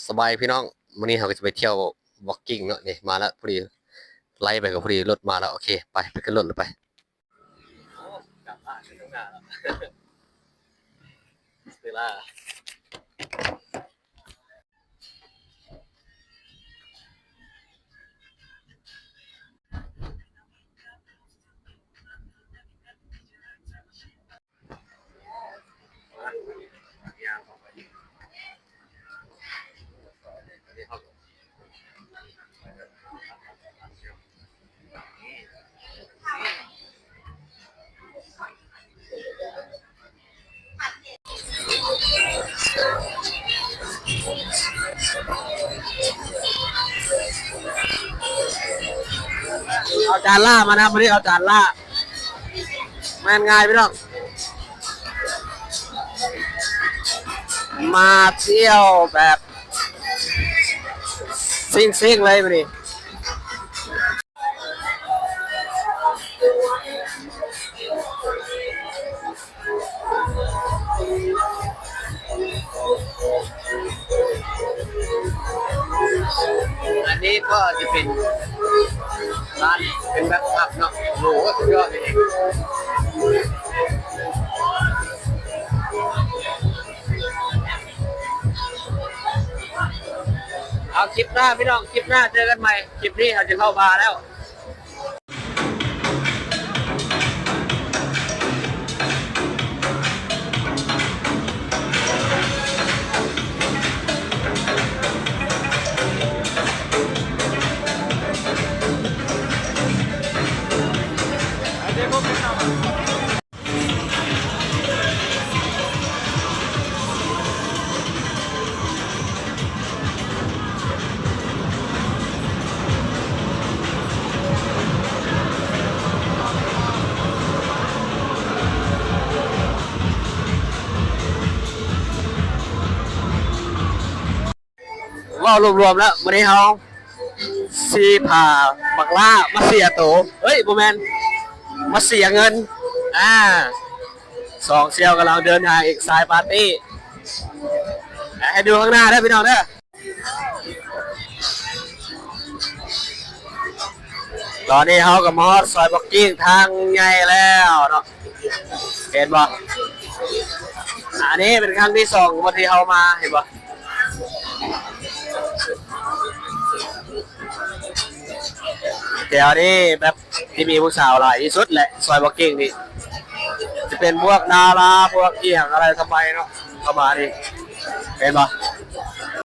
ສະບາຍດີພີ່ນ້ອງ, ມື້ນີ້ເຮົາກໍຈະໄປທ່ຽວ Walking ເນາະ. ນີ້ມາແລ້ວ ພໍດີໄລ່ໄປກໍພໍດີລົດມາແລ້ວ. ໂອເຄ ໄປ ໄປຂຶ້ນລົດເລີຍໄປ. ໂອ້ ກັບບ້ານຢູ່ຂ້າງໜ້າແລ້ວ ເວລາ ເອົາຈານລາມານຳ ມື້ນີ້ເອົາຈານລາ ແມ່ນງ່າຍພີ່ນ້ອງ ມາທ່ຽວແບບເຊັງໆເລີຍມື້ນີ້. ອັນນີ້ກໍຈະເປັນຮ້ານເປັນແບບພັບເນາະ. ໂອ້ໂຫ ສຸດຍອດເລີຍ. ເອົາ ຄລິບໜ້າພີ່ນ້ອງ ຄລິບໜ້າເຈີກັນໃໝ່. ຄລິບນີ້ເຮົາຈະເຂົ້າບາແລ້ວ. ເວົ້າລວມໆແລ້ວ ມື້ນີ້ເຮົາຊິພາບັກຫຼ້າມາເສຍໂຕ ເອີຍ ບໍ່ແມ່ນ ມາເສຍເງິນ. ອາ ສອງສ່ຽວກຳລັງເດີນທາງອີກສາຍປາຕີ້ ໃຫ້ດູຂ້າງໜ້າເດີພີ່ນ້ອງເດີ. ຕອນນີ້ເຮົາກໍມາຮອດຊອຍບັກກິ້ງທາງໃຫຍ່ແລ້ວເນາະ ເຫັນບໍ່? ອັນນີ້ເປັນຄັ້ງທີສອງບໍ່ທີ່ເຮົາມາ ເຫັນບໍ່? ແຖວນີ້ແບບທີ່ມີຜູ້ສາວຫຼາຍທີ່ສຸດແຫຼະ ຊອຍບັກກິ້ງນີ້ ຈະເປັນພວກດາລາ ພວກອີ່ຫຍັງອະໄລທຳໄມເນາະ ເຂົ້າມານີ້ ເຫັນບໍ່?